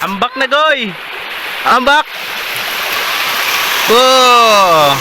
Ambak na, goy! Ambak! Oh!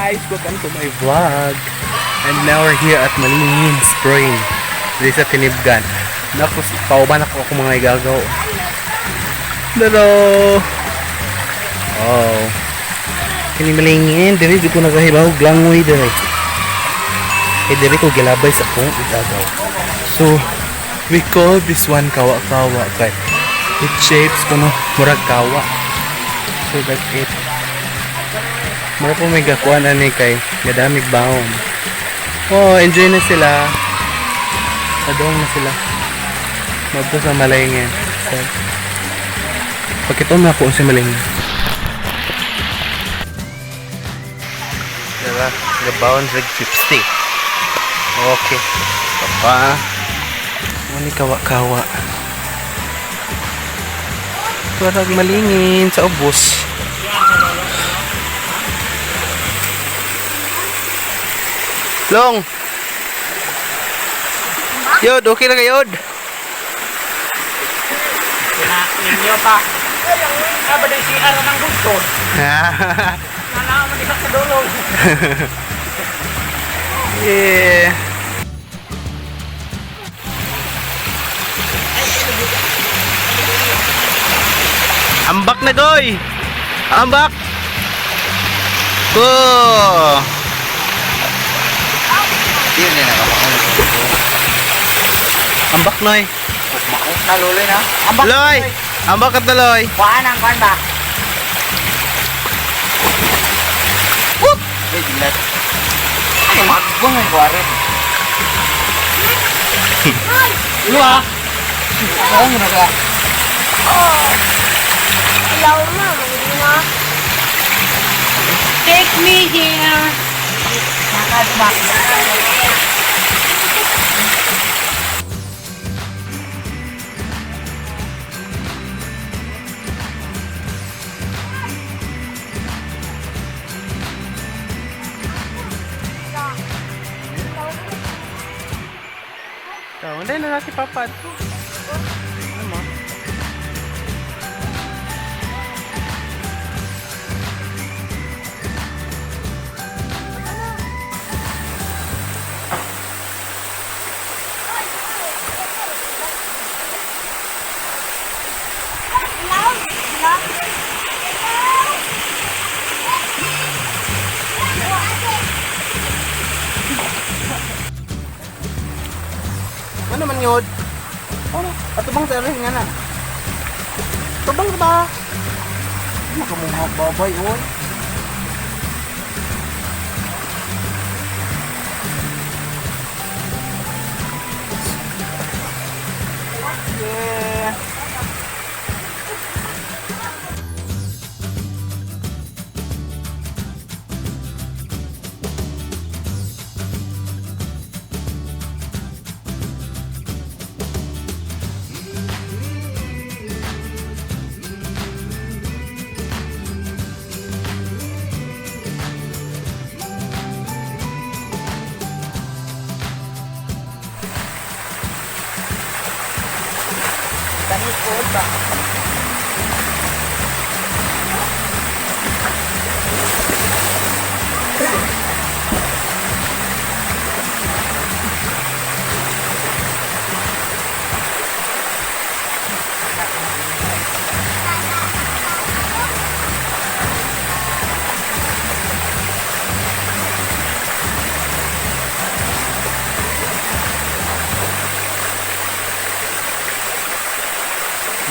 Guys, welcome to my vlog. And now we're here at Malingin Spring. Dito sa Tinibgan. Naku, pauban ako ako mga igagaw. Hello! Oh. Kini Malingin, diri di ko nagahibaw langoy diri. Eh diri ko gilabay sa akong igagaw. So, we call this one kawa-kawa kay it shapes kuno murag kawa. So that's it. Mura po may gakuan ani kay gadamig baon. Oh, enjoy na sila. Nadong na sila. Madto sa Malingin. So, pakitom na ako sa Malingin. Diba? Gabaon sa 50. Okay. Papa. Muni kawa-kawa. Parang Malingin sa ubos. Long. Yod, okay na kayo, Yod. Ninyo pa. Ah, ba si ara ng gusto? Nalaman di sa dulong. Yeah. Ambak na, goy. Ambak. Oh. Di na nakapakulo. Ambak noy. Naluloy na. Ambak. Loy. Ambak at loy. Kuan ang kuan ba? Ay, dilat. Ay, magbang ay kuwari. Luha. Ano na ka? Ayaw na, hindi na. Take me here. Nakaduma. Oh, hindi na si Papa. Ano mo? Ano man yun? Ano? Ato bang sa nga na? Tubang ba? Makamuha babay, oy. Yeah. Tanikod ba?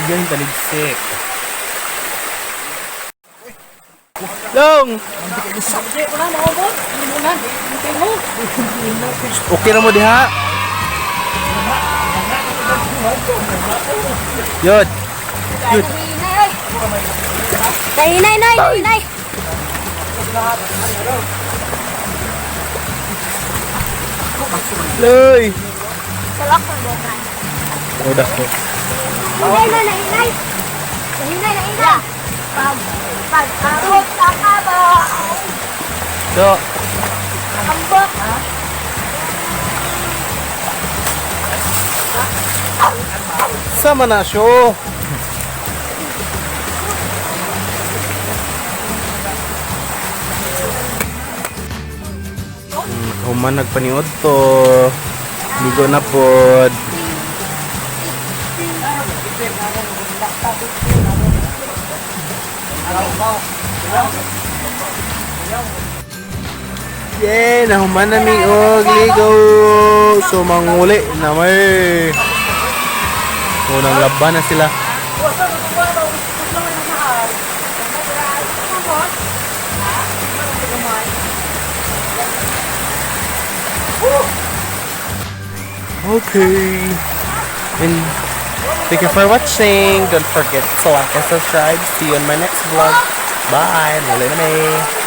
Yan taligsik. Long! Hindi ko na maubot. Hindi mo na. Hindi mo. Okay na mo diha. Yod. Nay, nay, nay, nay. Loy! Salak ko bukan. Udah ko. Hinay na, nahinay. Nahinay, nahinay. Pag, pag, abot sa kaba. So, Ambok. Sama na siya. Human nagpaniod to. Ligo na pod. Yay! Nahuman na mi og ligo. So manguli na may. Unang laban na sila. Okay. And thank you for watching. Don't forget to like and subscribe. See you on my next vlog. Bye. Muli na may.